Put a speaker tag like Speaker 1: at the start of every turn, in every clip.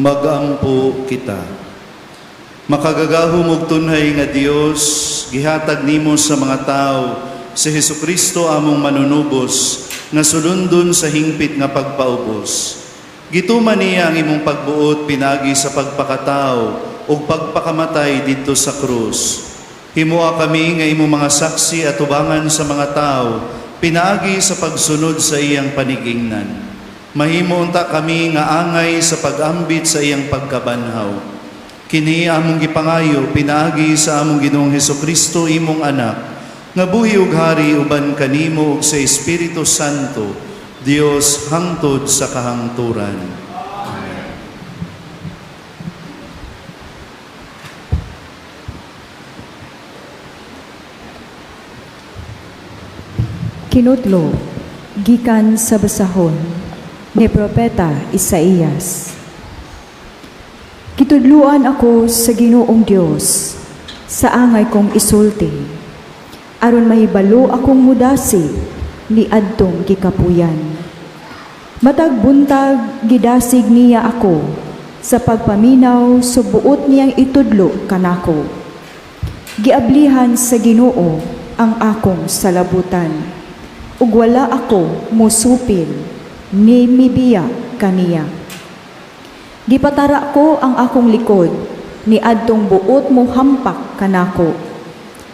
Speaker 1: Magampo kita. Makagagahom ug tunhay nga Dios, gihatag nimo sa mga tao si Hesukristo among manunubos nga sulundon sa hingpit nga pagpaubos. Gituman niya ang imong pagbuot pinagi sa pagpakatao ug pagpakamatay didto sa krus. Himoa kami nga imong mga saksi atubangan sa mga tao pinaagi sa pagsunod sa iyang panigingnan. Mahimo unta kami nga angay sa pag-ambit sa iyang pagkabanhaw. Kini among gipangayo pinaagi sa among Ginoong Hesukristo, imong anak, nga buhi ug hari uban kanimo ug sa Espiritu Santo, Dios, hangtod sa kahangturan.
Speaker 2: Kinutlo gikan sa basahon ni Propeta Isaías. Gitudluan ako sa Ginoong Dios sa angay kong isulti, aron mahibalo akong mudasi ni adtong gikapuyan. Matag buntag gidasig niya ako sa pagpaminaw sa buot niyang itudlo kanako. Giablihan sa Ginoo ang akong salabutan, ug wala ako musupil ni mibiya kaniya. Gipatara ko ang akong likod ni adtong buot mo hampak kanako,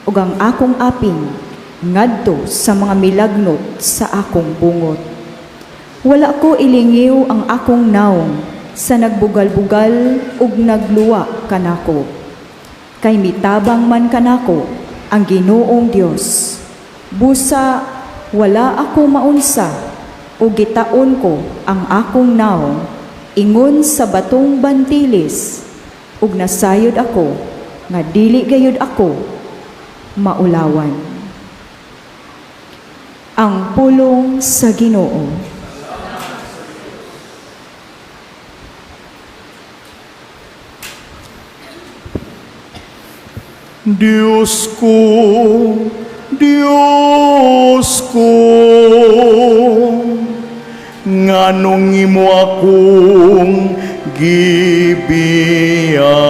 Speaker 2: ug ang akong aping ngadto sa mga milagnot sa akong bungot. Wala ko ilingiw ang akong nawong sa nagbugal-bugal ug nagluwa kanako. Kay mitabang man kanako ang Ginoong Dios. Busa wala ako maunsa ug gitaon ko ang akong nawong ingon sa batong bantilis, ug nasayod ako nga dili gayud ako maulawan. Ang pulong sa Ginoo.
Speaker 3: Diyos ko, Diyos ko, nganong imo akong gibiyaan?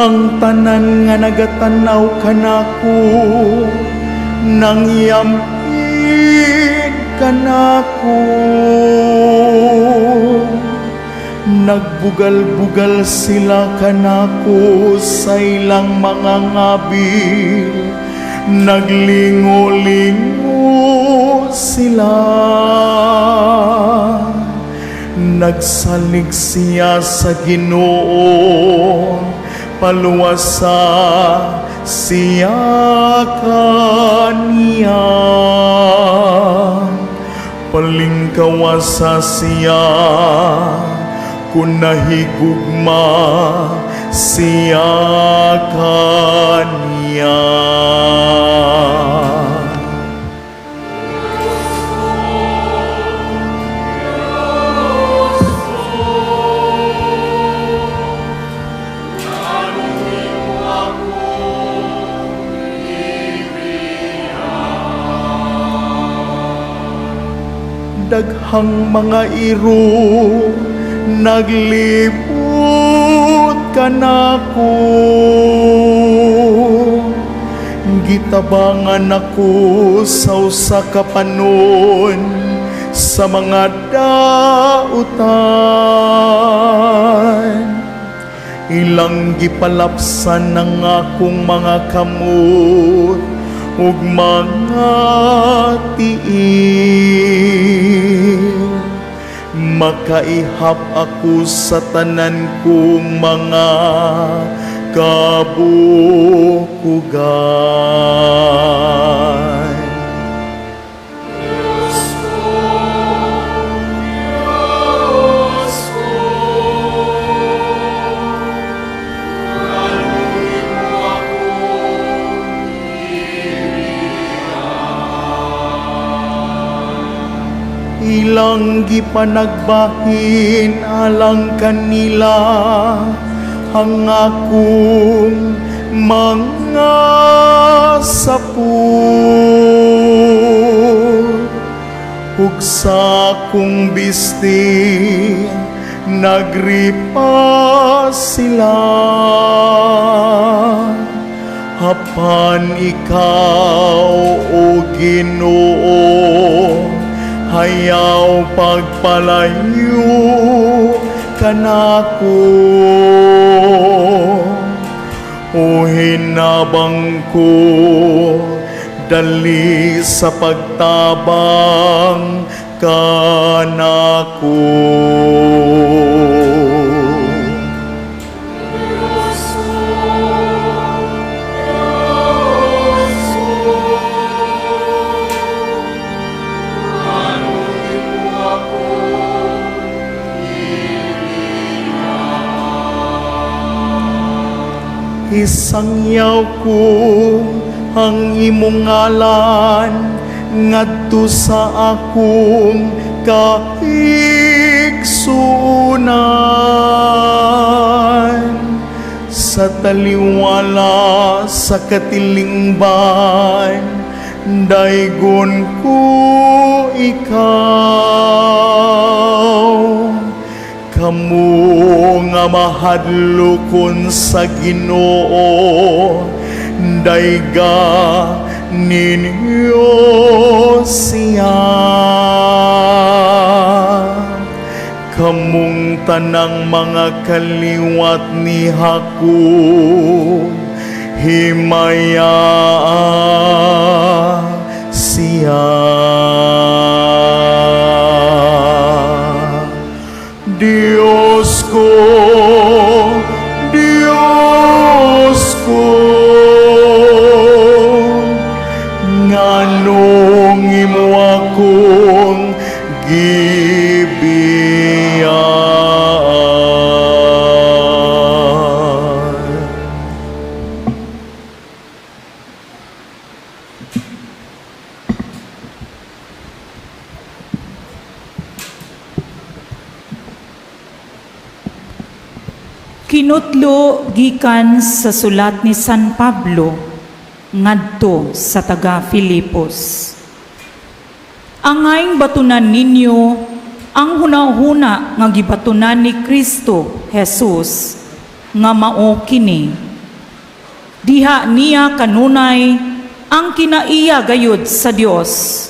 Speaker 3: Ang tanan nga nagatanaw kanako nangyamit kanako. Nagbugal-bugal sila kanako sa ilang mga ngabil, naglingo-lingo sila. Nagsalig siya sa Ginoo, paluwasa siya kaniya. Palingkawasa siya kung nahigugma siya kaniya. Daghang mga iro naglibot kanako, gitabangan ako sa usa ka panon sa mga dautan. Ilang gipalapsan ang akong mga kamot ug mga tiil. Makaihap ako sa tanan kong mga kabukugan. Ilang gipanagbahin alang kanila ang akong mga sapot ug sa akong bisti nagripa sila. Apan ikaw, O Ginoo, hayaw pagpalayo kanako. O hinabang ko, dali sa pagtabang kanako. Isangyaw ko ang imong ngalan ngadto sa akong kaigsuonan sa taliwala sa katilingban, daygon ko ikaw. Kamo nga mahadlokon sa Ginoo, dayga ninyo siya. Kamong tanang mga kaliwat ni Jacob, himaya siya. Diyos ko, Diyos ko, nganong imo akong gibiyaan?
Speaker 4: Kinutlo gikan sa sulat ni San Pablo ngadto sa taga Filipos. Angayng batunan ninyo ang hunahuna nga gibatunan ni Kristo Jesus nga mao kini. Diha niya kanunay ang kinaiya gayud sa Dios.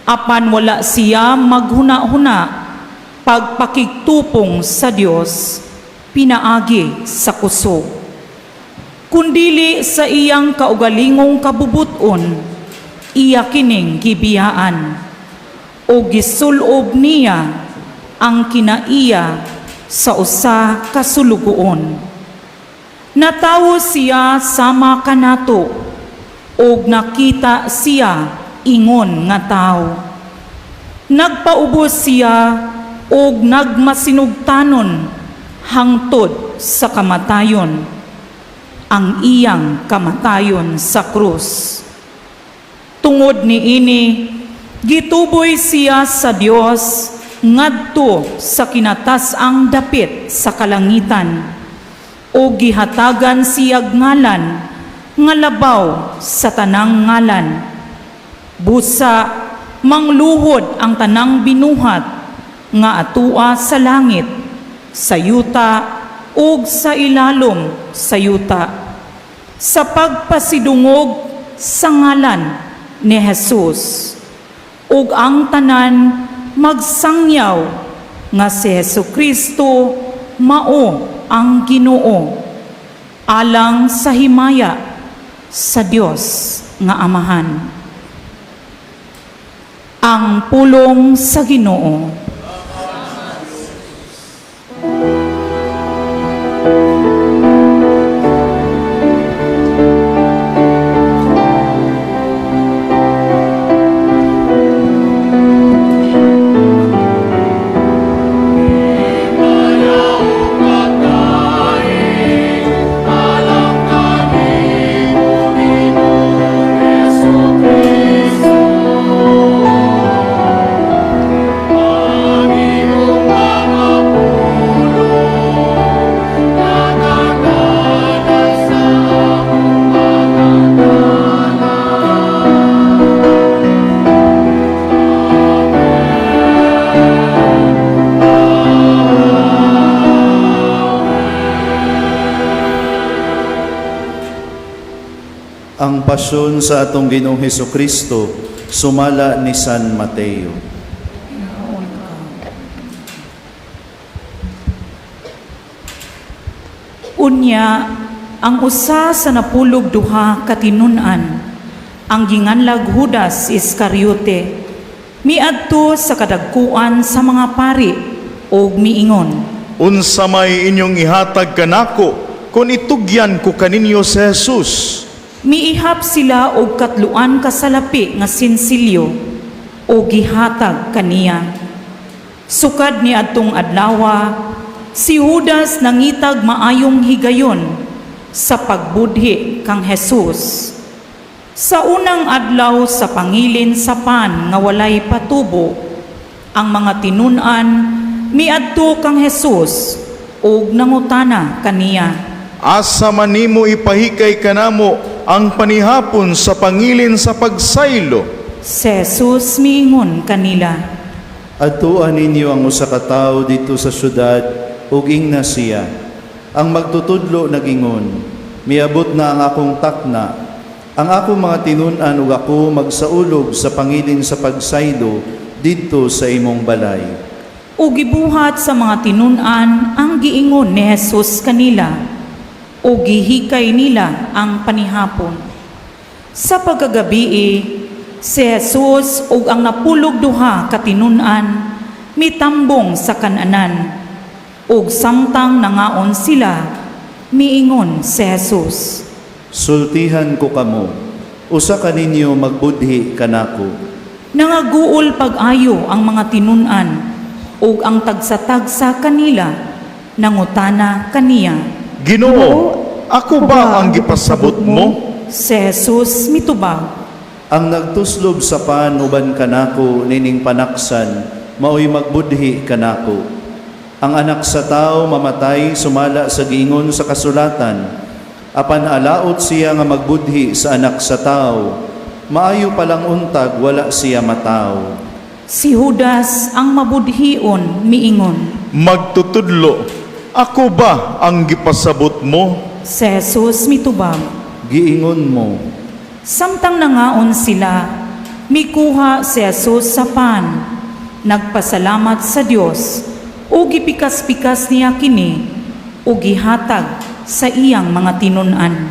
Speaker 4: Apan wala siya maghuna-huna pagpakigtupong sa Dios pinaagi sa kusog. Kundili sa iyang kaugalingong kabubuton, iya kining gibiyaan o gisulob niya ang kinaiya sa usa ka sulugoon. Natawo siya sama kanato og nakita siya ingon nga tawo. Nagpaubos siya og nagmasinugtanon hangtod sa kamatayon, ang iyang kamatayon sa krus. Tungod niini, gituboy siya sa Dios ngadto sa kinatas-ang dapit sa kalangitan o gihatagan siyag ngalan nga labaw sa tanang ngalan. Busa mangluhod ang tanang binuhat nga atua sa langit, sa yuta ug sa ilalom sa yuta sa pagpasidungog sa ngalan ni Jesus ug ang tanan magsangyaw nga si Hesus Kristo mao ang Ginoo, alang sa himaya sa Dios nga Amahan. Ang pulong sa Ginoo.
Speaker 1: Ang pasyon sa atong Ginoong Hesus Kristo sumala ni San Mateo.
Speaker 4: Unya, ang usa sa 12 ka tinun-an, ang ginganlag Judas Iscariote, miadto sa kadagkuan sa mga pari ug miingon,
Speaker 3: Unsa may inyong ihatag kanako kon itugyan ko kaninyo si Jesus?
Speaker 4: Miihap sila og 3 ka salapi nga sinsilyo o gihatag kaniya. Sukad ni adtong adlawa, si Judas nangitag maayong higayon sa pagbudhi kang Jesus. Sa unang adlaw sa pangilin sa pan nga walay patubo, ang mga tinun-an miadto kang Jesus ug nangutana kaniya.
Speaker 3: Asa man nimo ipahikay kanamo ang panihapon sa pangilin sa pagsaylo?
Speaker 4: Si Jesus miingon kanila.
Speaker 1: Adtuan ninyo ang usa ka tawo didto sa syudad ug ingna siya. Ang magtutudlo nagingon, miabot na ang akong takna. Ang akong mga tinun-an ug ako magsaulog sa pangilin sa pagsaylo didto sa imong balay.
Speaker 4: Ug gibuhat sa mga tinun-an ang giingon ni Jesus kanila, ug gihikay nila ang panihapon. Sa pagkagabii, si Jesus ug ang 12 ka tinun-an mitambong sa kananan. Ug samtang nangaon sila, miingon si Jesus.
Speaker 1: Sultihan ko kamo, usa kaninyo magbudhi kanako.
Speaker 4: Nangaguol pag-ayo ang mga tinun-an ug ang tagsa-tagsa kanila nangutana kaniya.
Speaker 3: Ginoo, ako ba ang gipasabot mo?
Speaker 4: Si Jesus mitubag.
Speaker 1: Ang nagtuslob sa pan uban kanako nining panaksan, maoy magbudhi kanako. Ang anak sa tao mamatay sumala sa giingon sa kasulatan. Apan alaot siya nga magbudhi sa anak sa tao. Maayo palang untag wala siya mataw.
Speaker 4: Si Judas ang mabudhion miingon.
Speaker 3: Magtutudlo, ako ba ang gipasabot mo?
Speaker 4: Si Jesus mitubag.
Speaker 1: Giingon mo,
Speaker 4: Samtang nangaon sila, mikuha si Jesus sa pan. Nagpasalamat sa Dios ug gipikas-pikas niya kini ug gihatag sa iyang mga tinun-an.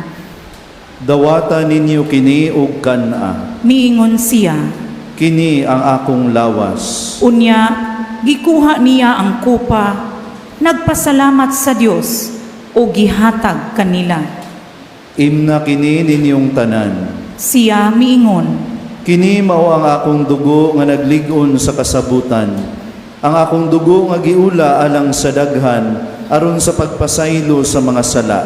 Speaker 1: Dawata ninyo kini og kan-a.
Speaker 4: Miingon siya.
Speaker 1: Kini ang akong lawas.
Speaker 4: Unya, gikuha niya ang kupa, nagpasalamat sa Dios ug gihatag kanila.
Speaker 1: Imna kini ninyong tanan.
Speaker 4: Siya miingon.
Speaker 1: Kini mao ang akong dugo nga naglig-on sa kasabutan. Ang akong dugo nga giula alang sa daghan aron sa pagpasaylo sa mga sala.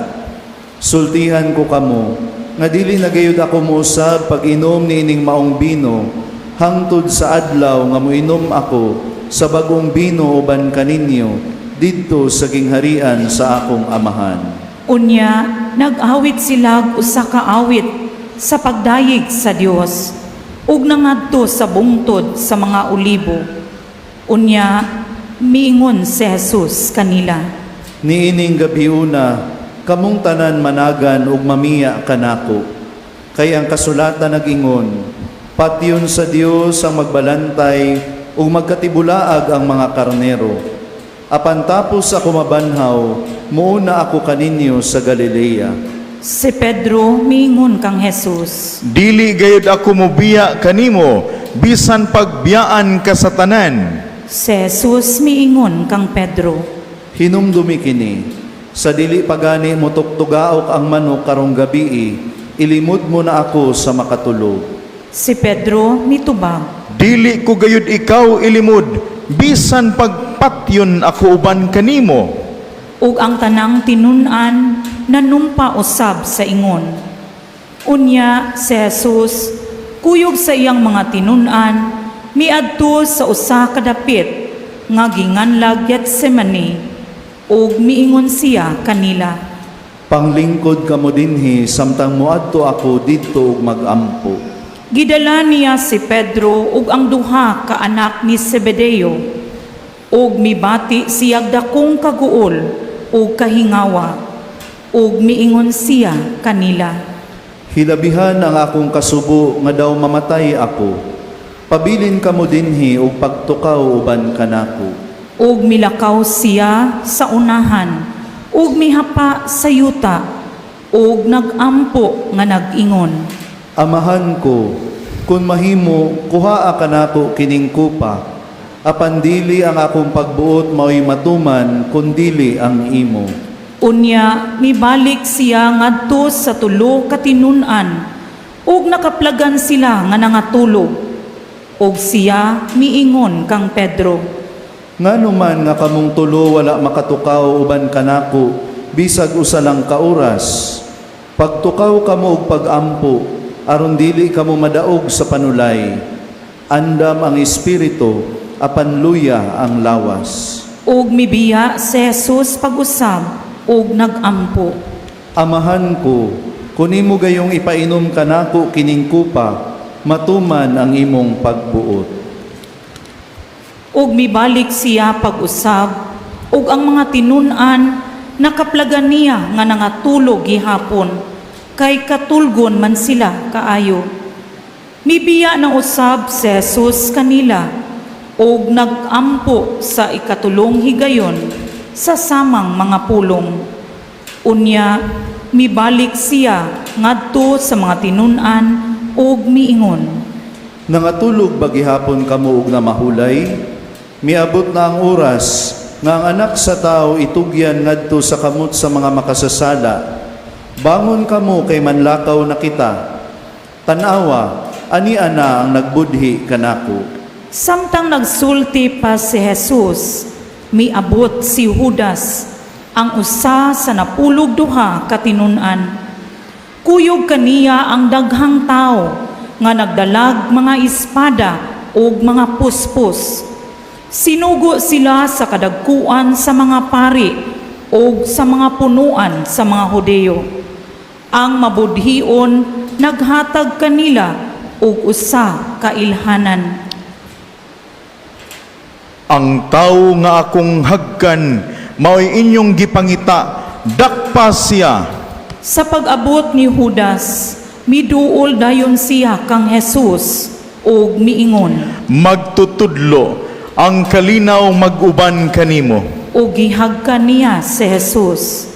Speaker 1: Sultihan ko kamo nga dili na gayud ako mousab pag-inom niining maong bino hangtod sa adlaw nga moinom ako sa bagong bino uban kaninyo didto sa gingharian sa akong amahan.
Speaker 4: Unya, nag-awit sila og usa ka awit sa pagdayeg sa Dios ug nangadto sa bungtod sa mga olibo. Unya, miingon si Jesus kanila.
Speaker 1: Niining gabiuna, kamong tanan managan ug mamiya kanako. Kay ang kasulatan nag-ingon, patyon sa Dios ang magbalantay ug magkatibulaag ang mga karnero. Apan tapos ako mabanhaw, muuna ako kaninyo sa Galilea.
Speaker 4: Si Pedro miingon kang Jesus.
Speaker 3: Dili gayud ako mobiya kanimo, bisan pagbiyaan ka sa tanan.
Speaker 4: Si Jesus miingon kang Pedro.
Speaker 1: Hinumdumi kini, sa dili pagani mo tuktugaok ang manok karong gabii, ilimod mo na ako sa makatulo.
Speaker 4: Si Pedro mitubag.
Speaker 3: Dili ko gayud ikaw ilimod, bisan pagpatyon ako uban kanimo.
Speaker 4: Ug ang tanang tinun-an nanumpa usab sa ingon. Unya si Jesus kuyog sa iyang mga tinun-an miadto sa usa ka dapit nga ginganlag Getsemane ug miingon siya kanila.
Speaker 1: Panglingkod kamo dinhi samtang moadto ako didto ug magampo.
Speaker 4: Gidala niya si Pedro ug ang duha ka anak ni Zebedeo ug mibati siyag dakong kaguol ug kahingawa ug miingon siya kanila.
Speaker 1: Hilabihan ang akong kasubo nga daw mamatay ako. Pabilin kamo dinhi ug pagtukaw uban kanako.
Speaker 4: Ug milakaw siya sa unahan, ug mihapa sa yuta, ug nagampo nga nag-ingon:
Speaker 1: Amahan ko, kung mahimo, kuhaa kanako kining kupa. Apan dili ang akong pagbuot mao'y matuman, kundili ang imo.
Speaker 4: Unya mibalik siya ngadto sa tulo ka tinun-an ug nakaplagan sila nga nangatulog. Ug siya miingon kang Pedro:
Speaker 1: Ngano man nga kamong tulo wala makatukaw uban kanako, bisag usa lang ka oras? Pagtukaw kamo og pagampo, aron dili kamo madaog sa panulay. Andam ang espiritu, apan luya ang lawas.
Speaker 4: Ug mibiya si Jesus pag-usab ug nagampo.
Speaker 1: Amahan ko, kun imo gayong ipainom kanako kining kupa, matuman ang imong pagbuot.
Speaker 4: Ug mibalik siya pag-usab ug ang mga tinun-an nakaplagan niya nga nangatulog gihapon, kay katulgon man sila kaayo. Mibiya na usab si Jesus kanila ug nagampo sa ikatulong higayon sa samang mga pulong. Unya mibalik siya ngadto sa mga tinun-an ug miingon:
Speaker 1: Nangatulog ba gihapon kamo og namahulay? Miabot na ang oras nga ang Anak sa Tao itugyan ngadto sa kamot sa mga makasasala. Bangon kamo kay manlakaw na kita. Tan-awa, ani ana ang nagbudhi kanako.
Speaker 4: Samtang nagsulti pa si Jesus, miabot si Judas, ang usa sa 12 ka tinun-an. Kuyog kaniya ang daghang tao nga nagdalag mga espada ug mga puspos. Sinugo sila sa kadagkuan sa mga pari ug sa mga punuan sa mga Hudeyo. Ang mabudhion naghatag kanila og usa ka ilhanan.
Speaker 3: Ang tawo nga akong hagkan mao'y inyong gipangita, dakpa siya.
Speaker 4: Sa pag-abot ni Judas, miduol dayon siya kang Jesus ug miingon:
Speaker 3: Magtutudlo, ang kalinaw mag-uban kanimo.
Speaker 4: Ug gihagkan niya si Jesus.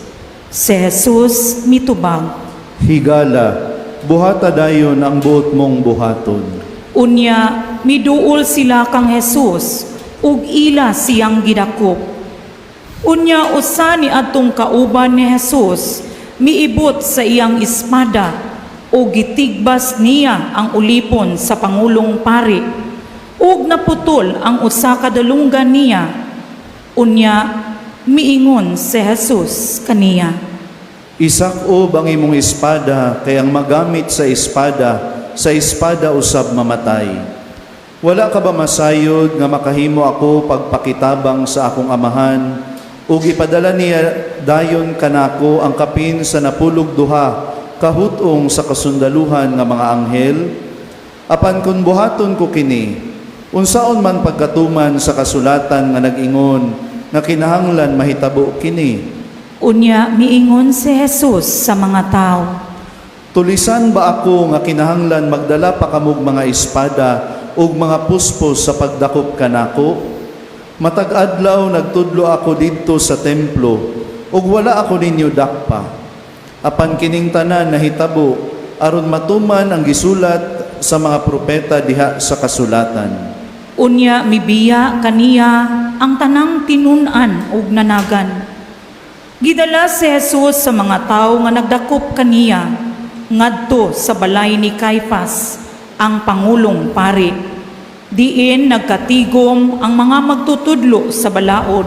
Speaker 4: Si Jesus mitubag:
Speaker 1: Higala, buhata dayon ang buot mong buhaton.
Speaker 4: Unya miduol sila kang Jesus ug ila siyang gidakop. Unya usa ni adtong kauban ni Jesus miibot sa iyang espada ug gitigbas niya ang ulipon sa pangulong pari ug naputol ang usa ka dalunggan niya. Unya miingon si Jesus kaniya:
Speaker 1: Isak-ob ang imong espada, kay ang magamit sa espada usab mamatay. Wala ka ba masayod nga makahimo ako pagpakitabang sa akong Amahan ug ipadala niya dayon kanako ang kapin sa 12 kahut-ong sa kasundaluhan nga mga anghel? Apan kun buhaton ko kini, unsaon man pagkatuman sa kasulatan nga nag-ingon nga kinahanglan mahitabo kini?
Speaker 4: Unya miingon si Jesus sa mga tao:
Speaker 1: Tulisan ba ako nga kinahanglan magdala pa kamog mga espada ug mga puspos sa pagdakop kanako? Matag adlaw nagtudlo ako didto sa templo ug wala ako ninyo dakpa. Apan kining tanan nahitabo aron matuman ang gisulat sa mga propeta diha sa kasulatan.
Speaker 4: Unya mibiya kaniya ang tanang tinun-an ug nanagan. Gidala si Jesus sa mga tawo nga nagdakop kaniya ngadto sa balay ni Caiphas, ang pangulong pari. Diin nagkatigom ang mga magtutudlo sa balaod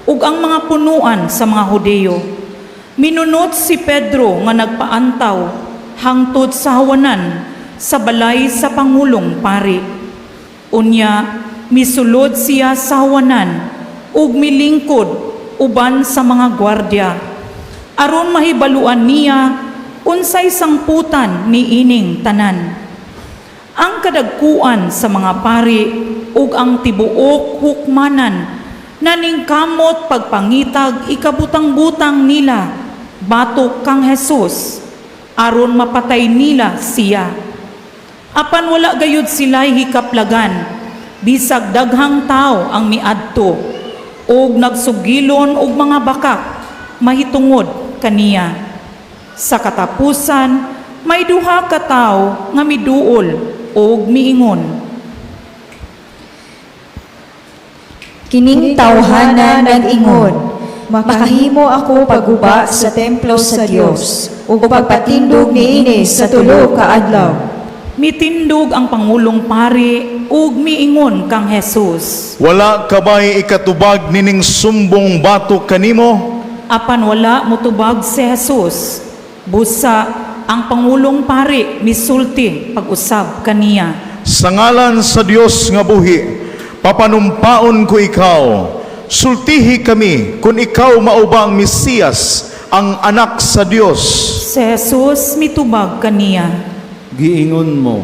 Speaker 4: ug ang mga punuan sa mga Hudeyo. Minunot si Pedro nga nagpaantaw hangtod sa hawanan sa balay sa pangulong pari. Unya misulod siya sa hawanan ug milingkod uban sa mga gwardya aron mahibaluan niya unsay sangputan ni ining tanan. Ang kadagkuan sa mga pari ug ang tibuok hukmanan naningkamot pagpangitag ikabutang-butang nila batok kang Jesus. aron mapatay nila siya. Apan wala gayud sila hikaplagan, bisag daghang tao ang miadto ug nagsugilon og mga bakak mahitungod kaniya. Sa katapusan, may duha ka tawo nga miduol ug miingon,
Speaker 5: Kining tawhana nag-ingon, "Makahimo ako pagguba sa templo sa Dios ug pagpatindog niini sa 3 ka adlaw."
Speaker 4: Mitindog ang pangulong pari ug miingon kang Jesus,
Speaker 3: Wala ka ba'y ikatubag nining sumbong batok kanimo?
Speaker 4: Apan wala motubag si Jesus. Busa ang pangulong pari misulti pag-usab kaniya.
Speaker 3: Sa ngalan sa Dios nga buhi, papanumpaon ko ikaw. Sultihi kami kung ikaw mao ba ang Mesiyas, ang anak sa Dios.
Speaker 4: Si Jesus mitubag kaniya,
Speaker 1: Giingon mo,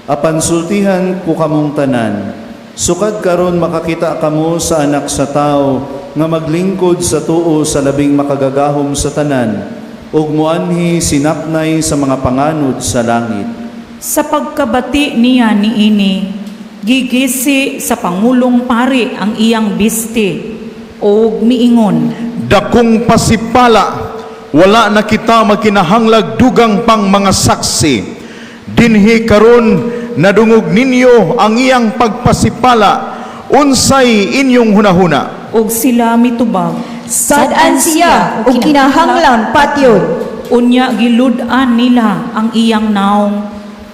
Speaker 1: apan sultihan ko kamong tanan. Sukad karon makakita kamo sa Anak sa Tao nga maglingkod sa tuo sa Labing Makagagahom sa tanan ug muanhi sinapnay sa mga panganod sa langit.
Speaker 4: Sa pagkabati niya niini, gigisi sa pangulong pari ang iyang bisti ug miingon,
Speaker 3: Dakong pasipala, wala na kita magkinahanglag dugang pang mga saksi. Dinhi karon nadungog ninyo ang iyang pagpasipala. Unsay inyong hunahuna?
Speaker 4: Ug sila mitubag,
Speaker 5: Sad-an siya ug kinahanglan patyon.
Speaker 4: Unya gilud-an nila ang iyang naong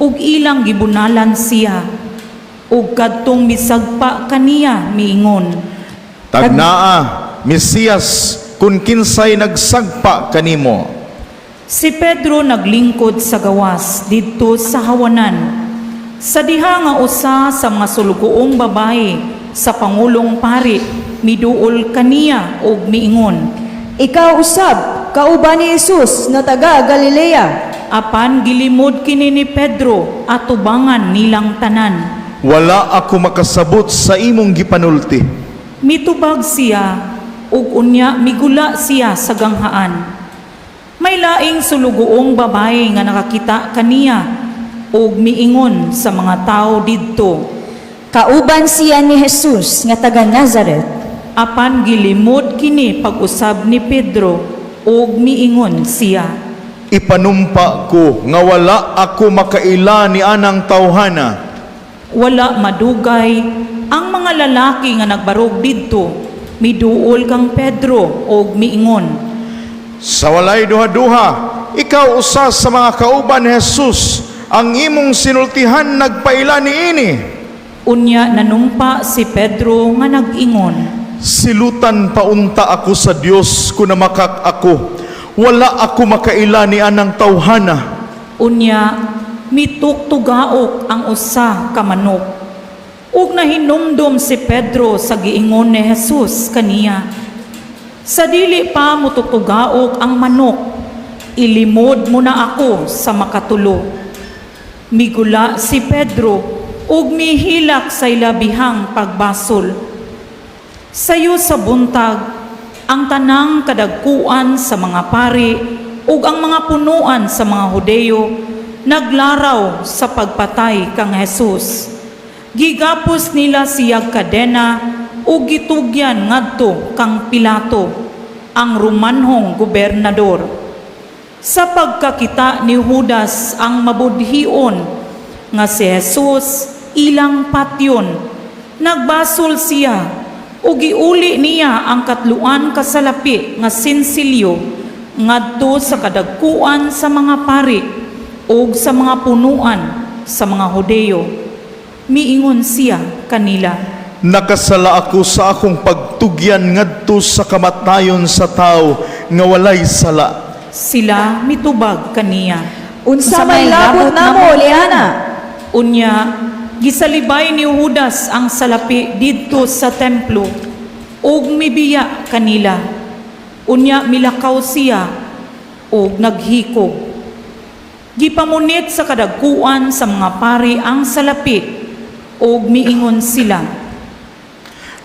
Speaker 4: ug ilang gibunalan siya. Ug kadtong misagpa kaniya miingon,
Speaker 3: Tagnaa, Mesiyas, kung kinsay nagsagpa kanimo.
Speaker 4: Si Pedro naglingkod sa gawas didto sa hawanan. Sa diha nga usa sa mga sulugoong babae sa pangulong pari miduol kaniya og miingon,
Speaker 5: Ikaw usab, kauban ni Jesus na taga Galilea.
Speaker 4: Apan gilimod kini ni Pedro atubangan nilang tanan.
Speaker 3: Wala ako makasabot sa imong gipanulti.
Speaker 4: Mitubag siya ug unya migula siya sa ganghaan. May laing sulugoong babae nga nakakita kaniya ug miingon sa mga tawo didto.
Speaker 5: Kauban siya ni Jesus nga taga Nazaret.
Speaker 4: Apan gilimod kini pag-usab ni Pedro ug miingon siya,
Speaker 3: Ipanumpa ko nga wala ako makaila ni anang tawhana.
Speaker 4: Wala madugay, ang mga lalaki nga nagbarog didto miduol kang Pedro ug miingon,
Speaker 3: Sa walay duha-duha, ikaw usa sa mga kauban ni Jesus, ang imong sinultihan nagpaila niini.
Speaker 4: Unya nanumpa si Pedro nga nag-ingon,
Speaker 3: Silutan paunta ako sa Dios kung namakak ako. Wala ako makaila ni anang tawhana.
Speaker 4: Unya mituktugaok ang usa ka manok. Ug nahinumdom si Pedro sa giingon ni Jesus kaniya, "Sa dili pa mutuktugaok ang manok, ilimod mo na ako sa makatulo." Migula si Pedro ug mihilak sa ilabihang pagbasol. Sayo sa buntag, ang tanang kadagkuan sa mga pari ug ang mga punuan sa mga Hudeyo naglaraw sa pagpatay kang Jesus. Gigapos nila siyag kadena ug gitugyan ngadto kang Pilato, ang Romanhong gobernador. Sa pagkakita ni Judas ang mabudhion nga si Jesus ilang patyon, nagbasol siya ug giuli niya ang 3 ka salapi nga sinsilyo ngadto sa kadagkuan sa mga pari ug sa mga punuan sa mga Hudeyo. Miingon siya kanila,
Speaker 3: Nakasala ako sa akong pagtugyan ngadto sa kamatayon sa tao nga walay sala.
Speaker 4: Sila mitubag kaniya,
Speaker 5: Unsa may labot namo, liana?
Speaker 4: Unya, gisalibay ni Judas ang salapi didto sa templo ug mibiya kanila. Unya milakaw siya ug naghikog. Gipamunit sa kadagkuan sa mga pari ang salapi ug miingon sila,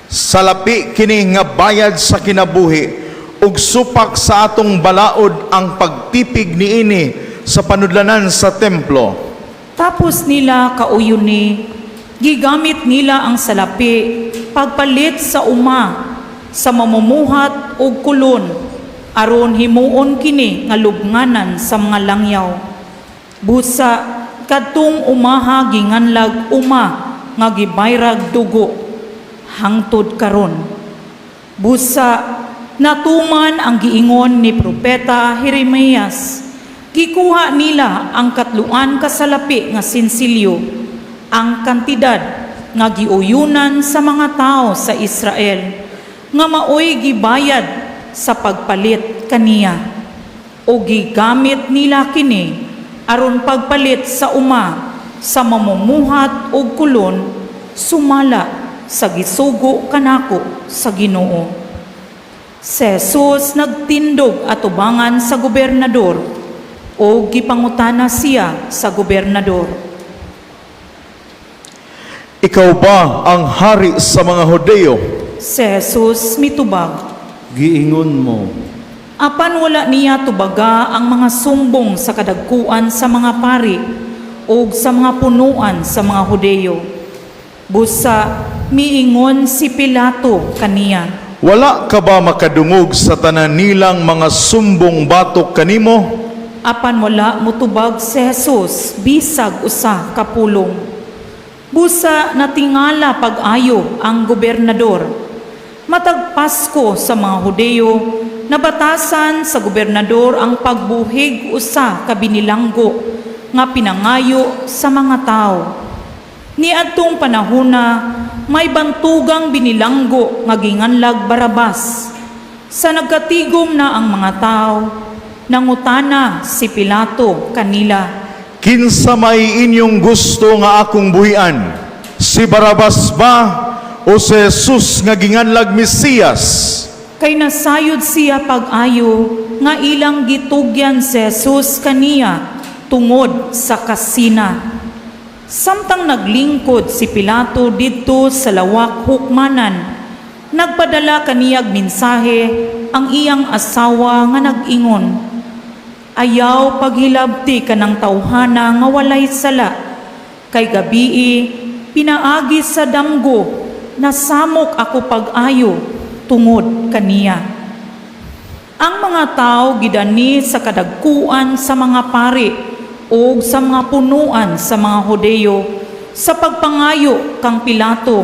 Speaker 3: Salapi kini nga bayad sa kinabuhi ug supak sa atong balaod ang pagtipig niini. sa panudlanan sa templo.
Speaker 4: Tapos nila kauyuni, gigamit nila ang salapi pagpalit sa uma sa mamumuhat og kulon aron himuon kini nga lubnganan sa mga langyaw. Busa kadtong umaha ginganlag uma nga gibayrag dugo hangtod karon. Busa natuman ang giingon ni Propeta Jeremias. Gikuha nila ang katluan ka salapi nga sinsilyo, ang kantidad nga giuyunan sa mga tao sa Israel, nga maoy gibayad sa pagpalit kaniya. O gigamit nila kini aron pagpalit sa uma sa mamumuhat og kulon sumala sa gisugo kanako sa Ginoo. Si Jesus nagtindog atubangan sa gobernador o gipangutana siya sa gobernador.
Speaker 3: Ikaw ba ang hari sa mga Hudeo?
Speaker 4: Si Jesus mitubag.
Speaker 1: Giingon mo.
Speaker 4: Apan wala niya tubaga ang mga sumbong sa kadagkuan sa mga pari o sa mga punuan sa mga Hudeo. Busa miingon si Pilato kaniya.
Speaker 3: Wala ka ba makadungog sa tanan nilang mga sumbong batok kanimo?
Speaker 4: Apan wala motubag si Jesus bisag usa ka pulong. Busa natingala pag-ayo ang gobernador. Matag Pasko sa mga Hudeo, nabatasan sa gobernador ang pagbuhig usa ka binilanggo nga pinangayo sa mga tao. Niadtong panahona, may bantugang binilanggo nga ginganlag Barabas. Sa nagkatigom na ang mga tao, nangutana si Pilato kanila.
Speaker 3: Kinsa may inyong gusto nga akong buhian? Si Barabas ba o si Jesus nga ginganlag Mesiyas?
Speaker 4: Kay nasayod siya pag-ayo nga ilang gitugyan si Jesus kaniya tungod sa kasina. Samtang naglingkod si Pilato didto sa lawak hukmanan, nagpadala kaniyag mensahe ang iyang asawa nga nag-ingon, "Ayaw paghilabti kanang tawhana nga walay sala, kay gabii pinaagi sa damgo nasamok ako pag-ayo tungod kaniya." Ang mga tao gidani sa kadagkuan sa mga pari ug sa mga punuan sa mga Hudeo sa pagpangayo kang Pilato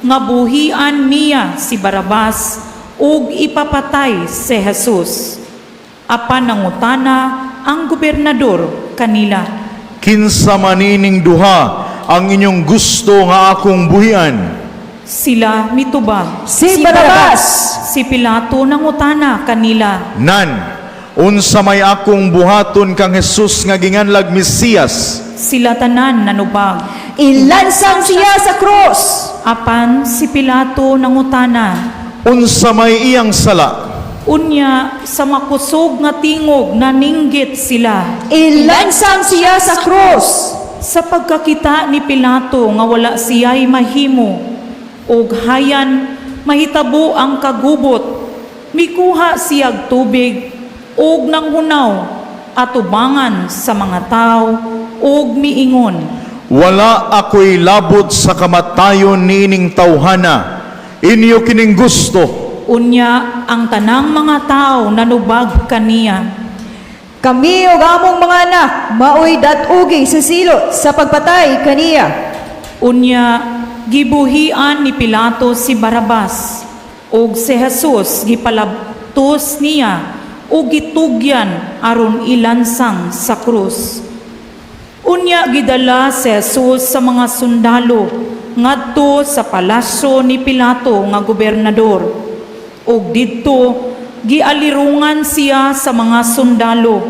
Speaker 4: nga buhian niya si Barabas ug ipapatay si Jesus. Apan nangutana ang gobernador kanila.
Speaker 3: Kinsa manining duha ang inyong gusto nga akong buhian?
Speaker 4: Sila mitubag.
Speaker 5: Si Barabas!
Speaker 4: Si Pilato nangutana kanila.
Speaker 3: Nan, unsa may akong buhaton kang Jesus nga ginganlag Mesiyas?
Speaker 4: Sila tanan nanubag.
Speaker 5: Ilansang siya sa krus!
Speaker 4: Apan si Pilato nangutana.
Speaker 3: Unsa may iyang sala?
Speaker 4: Unya sa makusog nga tingog naninggit sila.
Speaker 5: Ilansang siya sa krus!
Speaker 4: Sa pagkakita ni Pilato nga wala siya'y mahimo ug hayan mahitabo ang kagubot, mikuha siyag tubig ug nanghunaw atubangan sa mga tao ug miingon.
Speaker 3: Wala ako'y labot sa kamatayon niining tawhana. Inyo kining gusto.
Speaker 4: Unya ang tanang mga tao nanubag kaniya.
Speaker 5: Kami ug among mga anak maoy dat-ugi sa silot sa pagpatay kaniya.
Speaker 4: Unya gibuhian ni Pilato si Barabas ug si Jesus gipalabtos niya ug gitugyan aron ilansang sa krus. Unya gidala si Jesus sa mga sundalo ngadto sa palasyo ni Pilato nga gobernador. Ug didto gialirungan siya sa mga sundalo.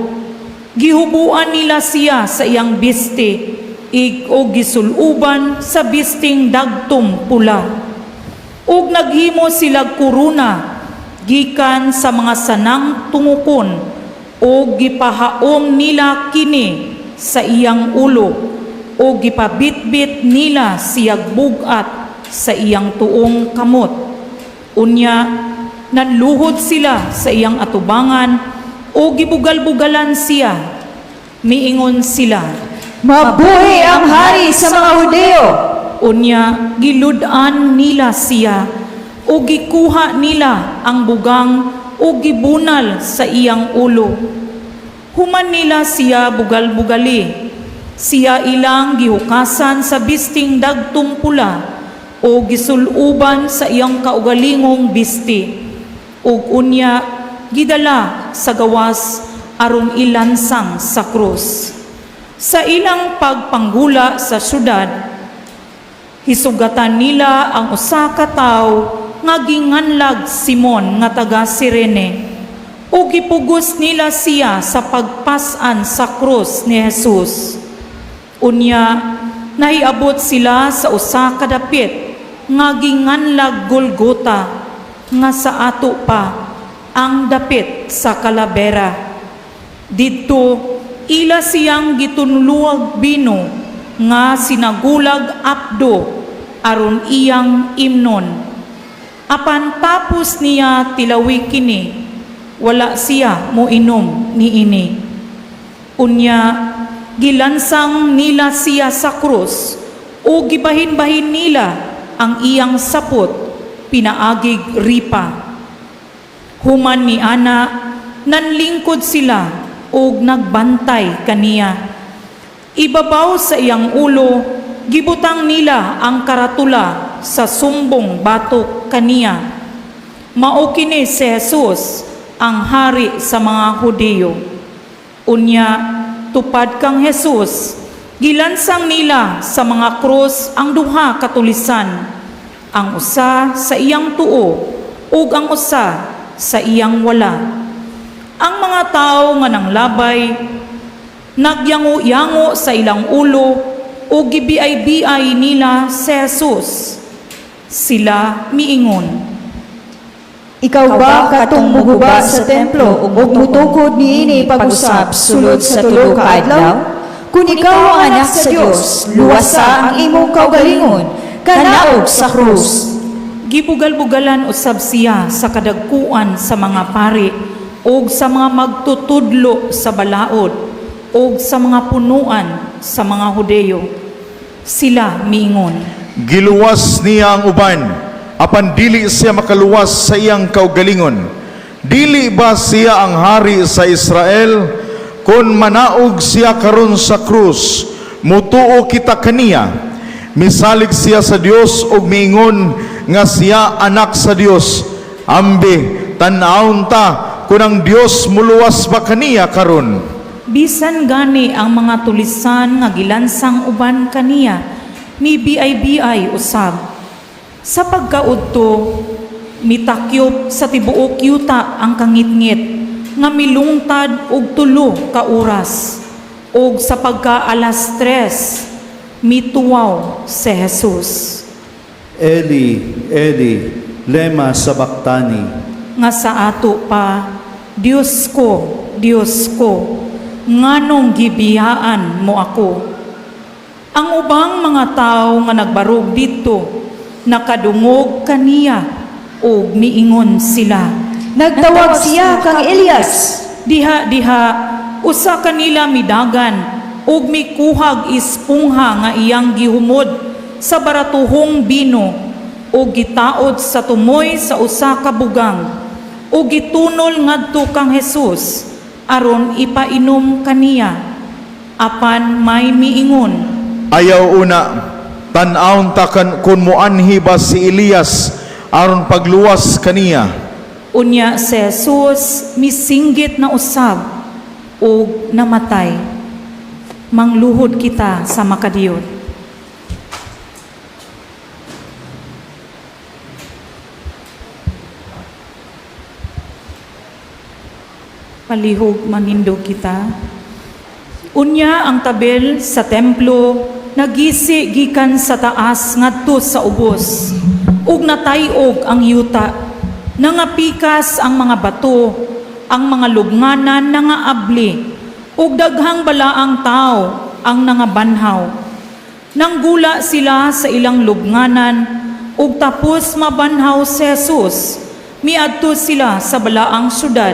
Speaker 4: Gihubuan nila siya sa iyang biste ig og gisuluban sa bisting dagtom pula. Ug naghimo sila korona gikan sa mga sanang tungukon ug gipahaom nila kini sa iyang ulo ug gipabitbit nila siyag bug-at sa iyang tuong kamot. Unya nanluhod sila sa iyang atubangan ug gibugal-bugalan siya. Miingon sila,
Speaker 5: Mabuhi ang hari sa mga Hudeo!
Speaker 4: Unya gilud-an nila siya ug gikuha nila ang bugang ug gibunal sa iyang ulo. Human nila siya bugal-bugali. Siya ilang gihukasan sa bisting dagtong pula o gisuluban sa iyang kaugalingong bisti. Ug unya gidala sa gawas aron ilansang sa krus. Sa ilang pagpanggula sa syudad, hisugatan nila ang usa ka tawo nga ginganlag Simon nga taga Sirene ug gipugos nila siya sa pagpas-an sa krus ni Jesus. Unya nahiabot sila sa usa ka dapit nga ginganlag Golgota, nga sa ato pa ang dapit sa Kalabera. Didto ila siyang gitunluag bino nga sinagulag apdo aron iyang imnon. Apan tapos niya tilawi kini, wala siya moinom niini. Unya gilansang nila siya sa krus o gibahin-bahin nila ang iyang sapot pinaagig ripa. Human ni ana, nanlingkod sila og nagbantay kaniya. Ibabaw sa iyang ulo, gibutang nila ang karatula sa sumbong batok kaniya. Mao kini si Jesus, ang hari sa mga Hudiyo. Unya, tupad kang Jesus, gilansang nila sa mga krus ang duha ka tulisan, ang usa sa iyang tuo ug ang usa sa iyang wala. Ang mga tao nga nanglabay nagyango-yango sa ilang ulo ug gibiay-biay nila si Jesus. Sila miingon,
Speaker 5: Ikaw ba katong muguba sa templo ug mutukod niini pag-usab sulod sa 3 ka adlaw? Kun ikaw ang anak sa Dios, luwasa ang imong kaugalingon, kanaog sa krus.
Speaker 4: Gibugal-bugalan usab siya sa kadagkuan sa mga pari ug sa mga magtutudlo sa balaod ug sa mga punuan sa mga Hudeyo. Sila miingon,
Speaker 3: Giluwas niya ang uban, apan dili siya makaluwas sa iyang kaugalingon. Dili ba siya ang hari sa Israel? Kon manaog siya karon sa krus, mutuo kita kaniya. Misalig siya sa Dios ug miingon nga siya anak sa Dios. Ambi, tan-awon ta kun ang Dios muluwas ba kaniya karon.
Speaker 4: Bisan gani ang mga tulisan nga gilansang uban kaniya, mibiay-biay usab. Sa pagkaudto, mitakyop sa tibuok yuta ang kangitngit nga milungtad og 3 ka oras. Og sa pagka 3:00, mituwaw si Jesus.
Speaker 1: Eli, Eli, lema sabachthani.
Speaker 4: Nga sa ato pa, Diyos ko, Diyos ko, nganong gibiyaan mo ako? Ang ubang mga tao nga nagbarog didto, nakadungog kaniya ug miingon sila.
Speaker 5: Nagtawag siya kang Elias.
Speaker 4: Diha diha usa kanila midagan ug mikuhag espongha nga iyang gihumod sa baratuhong bino ug gitaod sa tumoy sa usa ka bugang ug gitunol ngadto kang Jesus aron ipainom kaniya. Apan may miingon,
Speaker 3: Ayaw una, tan-awon ta kan kun muanhi ba si Elias aron pagluwas kaniya.
Speaker 4: Unya si Jesus misinggit na usab ug namatay. Mangluhod kita sa makadiyot. Palihog manindog kita. Unya ang tabel sa templo nagisi gikan sa taas ngadto sa ubos ug natay-og ang yuta. Nangapikas ang mga bato, ang mga lubnganan nangaabli ug daghang balaang tao ang nangabanhaw. Nanggula sila sa ilang lubnganan ug tapos mabanhaw si Jesus, miadto sila sa balaang syudad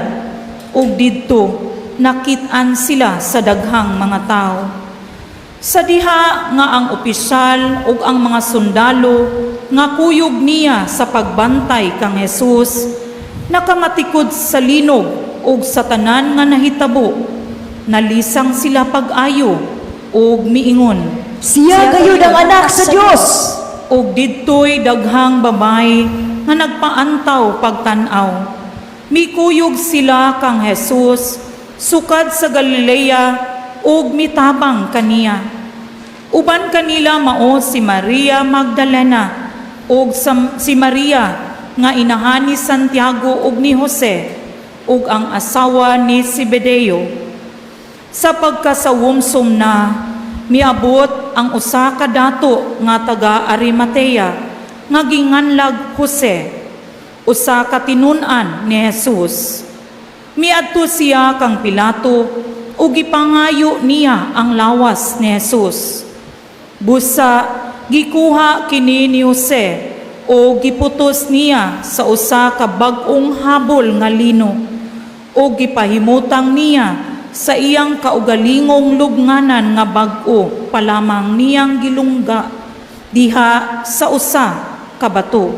Speaker 4: ug didto nakit-an sila sa daghang mga tao. Sa diha nga ang opisyal ug ang mga sundalo nga kuyog niya sa pagbantay kang Jesus nakamatikod sa linog ug sa tanan nga nahitabo, nalisang sila pag-ayo ug miingon,
Speaker 5: "Siya gayud ang anak sa Dios!"
Speaker 4: Ug didtoy daghang babay nga nagpaantaw pagtan-aw. Mikuyog sila kang Jesus sukad sa Galilea ug mitabang kaniya. Uban kanila mao si Maria Magdalena ug si Maria nga inahan ni Santiago ug ni Jose ug ang asawa ni Zebedeo. Sa pagkasawumsom na, miabot ang usa ka dato nga taga Arimatea nga ginganlag Jose, usa ka tinun-an ni Jesus. Miadto siya kang Pilato ug gipangayo niya ang lawas ni Jesus. Busa gikuha kini ni Jose o giputos niya sa usa ka bag-ong habol nga lino o gipahimutang niya sa iyang kaugalingong lubnganan nga bag-o pa lamang niyang gilungga diha sa usa ka bato.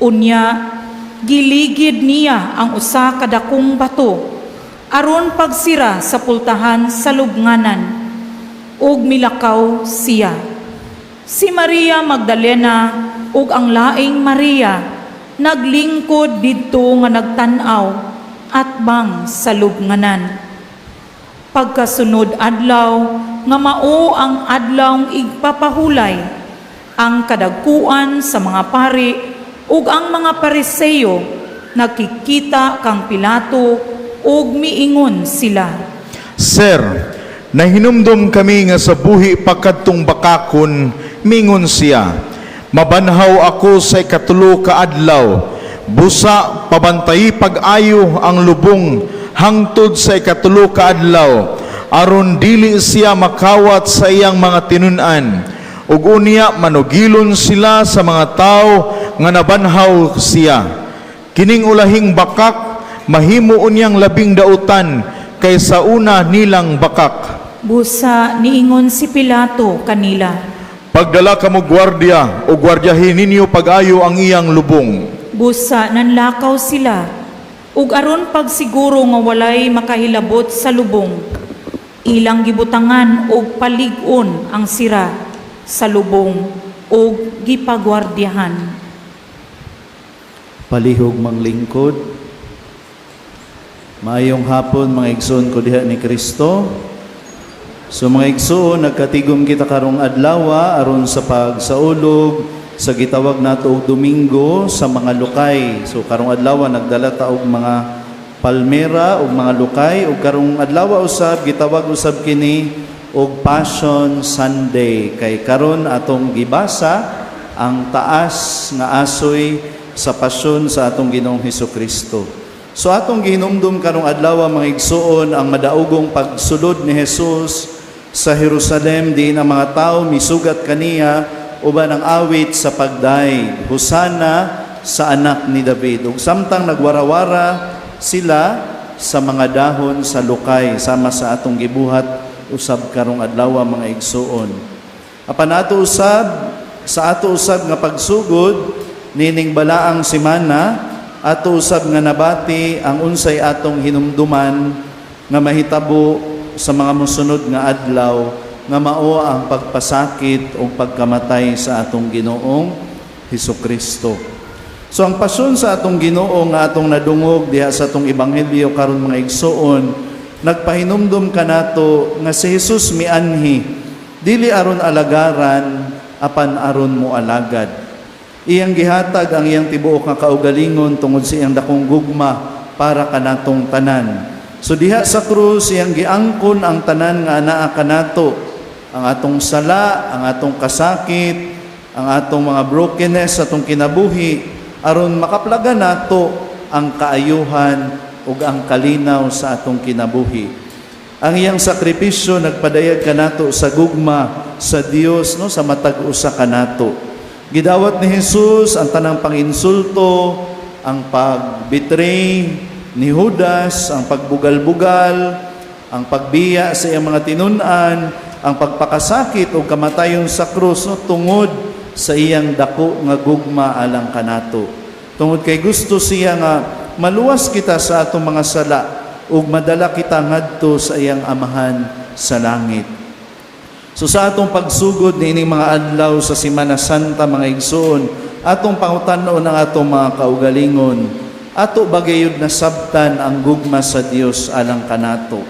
Speaker 4: Unya giligid niya ang usa ka dakong bato aron pagsira sa pultahan sa lubnganan ug milakaw siya. Si Maria Magdalena ug ang laing Maria naglingkod didto nga nagtan-aw atbang sa lubnganan. Pagkasunod adlaw nga mao ang adlawng igpapahulay, ang kadagkuan sa mga pari ug ang mga Pariseo nakikita kang Pilato ug miingon sila,
Speaker 3: "Sir, nahinumdom kami nga sa buhi pa kadtong bakakon, mingon siya, 'Mabanhaw ako sa ikatulo ka adlaw.' Busa pabantayi pag-ayo ang lubong hangtod sa ikatulo ka adlaw, aron dili siya makawat sa iyang mga tinun-an. Ug unya manugilon sila sa mga tao nga nabanhaw siya. Kining ulahing bakak mahimo unyang labing dautan kaysa una nilang bakak."
Speaker 4: Busa niingon si Pilato kanila,
Speaker 3: "Pagdala kamo gwardiya o gwardyahin ninyo pag-ayo ang iyang lubong."
Speaker 4: Busa nanlakaw sila ug aron pagsiguro nga walay makahilabot sa lubong, ilang gibutangan og palig-on ang sira sa lubong ug gipagwardyahan.
Speaker 1: Palihog manglingkod. Maayong hapon, mga igsoon ko diha ni Kristo. So mga igsoon, nagkatigom kita karong adlaw aron sa pagsaulog sa gitawag nato og Domingo sa mga Lukay. So karong adlaw nagdala ta og mga palmera ug mga lukay, ug karong adlaw usab gitawag usab kini og Passion Sunday kay karon atong gibasa ang taas nga asoy sa pasyon sa atong Ginoong Hesus Kristo. So atong gihinumdum karong adlaw, mga igsoon, ang madaugong pagsulod ni Jesus sa Jerusalem diin ang mga tao misugat kaniya uban ang awit sa pagdayeg, "Hosana sa anak ni David." Ug samtang nagwarawara sila sa mga dahon sa lukay sama sa atong gibuhat usab karong adlaw, mga igsoon. Apan ato usab, sa ato usab nga pagsugod nining balaang semana, ato usab nga nabati ang unsay atong hinumduman nga mahitabo sa mga mosunod nga adlaw, nga mao ang pagpasakit o pagkamatay sa atong Ginoong Hesus Kristo. So ang pasyon sa atong Ginoo nga atong nadungog diha sa atong ebanghelyo karon, mga igsoon, nagpahinumdum kanato nga si Jesus mianhi dili aron alagaran apan aron mo alagad. Iyang gihatag ang iyang tibuok nga kaugalingon tungod sa iyang dakong gugma para kanatong tanan. So diha sa krus, iyang giangkon ang tanan nga anaa kanato, ang atong sala, ang atong kasakit, ang atong mga brokenness sa atong kinabuhi, aron makaplaga nato ang kaayuhan ug ang kalinaw sa atong kinabuhi. Ang iyang sakripisyo nagpadayag kanato sa gugma sa Dios, no, sa matag usa kanato. Gidawat ni Jesus ang tanang panginsulto, ang pagbetray, ni Judas, ang pagbugal-bugal, ang pagbiya sa iyang mga tinun-an, ang pagpakasakit o kamatayon sa krus, no, tungod sa iyang dako nga gugma alang kanato. Tungod kay gusto siya nga maluwas kita sa atong mga sala ug madala kita ngadto sa iyang Amahan sa langit. So sa atong pagsugod niining mga adlaw sa Simana Santa, mga igsoon, atong pangutan-on ang atong mga kaugalingon. Ato ba gayud nasabtan ang gugma sa Dios alang kanato?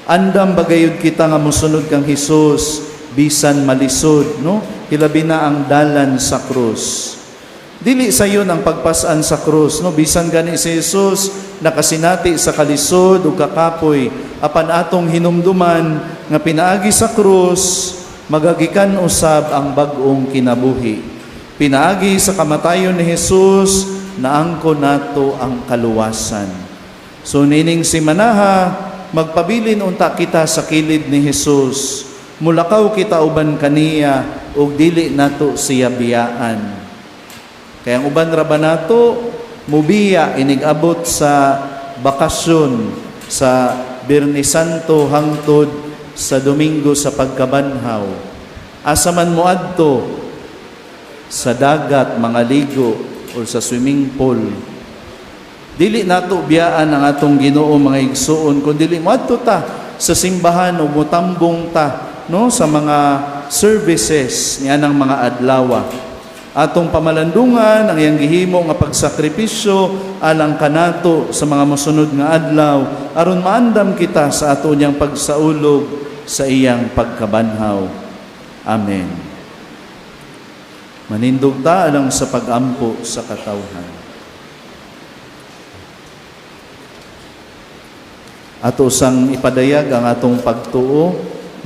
Speaker 1: Andam ba gayud kita nga mosunod kang Hesus bisan malisod, no? Hilabi na ang dalan sa krus. Dili sayon ang pagpas-an sa krus, no? Bisan gani si Jesus nakasinati sa kalisod ug kakapoy, apan atong hinumduman nga pinaagi sa krus magagikan usab ang bag-ong kinabuhi. Pinaagi sa kamatayon ni Jesus, naangko nato ang kaluwasan. So nining simanaha, magpabilin unta kita sa kilid ni Jesus. Mulakaw kita uban kaniya ug dili nato siya biyaan. Kaya ang uban ra ba nato mubiya inig-abot sa bakasyon sa Biyernes Santo hangtod sa Domingo sa pagkabanhaw. Asa man mo adto? Sa dagat, mga ligo, or sa swimming pool. Dili nato biyaan ang atong Ginoo, mga igsuon, kun dili moadto ta sa simbahan o mutambong ta, no, sa mga services niya ng mga adlaw. Atong pamalandungan ang iyang gihimo nga pagsakripisyo alang kanato sa mga mosunod nga adlaw aron maandam kita sa ato niyang pagsaulog sa iyang pagkabanhaw. Amen. Manindog ta alang sa pagampo sa katawhan. Ato sang ipadayag ang atong pagtuo.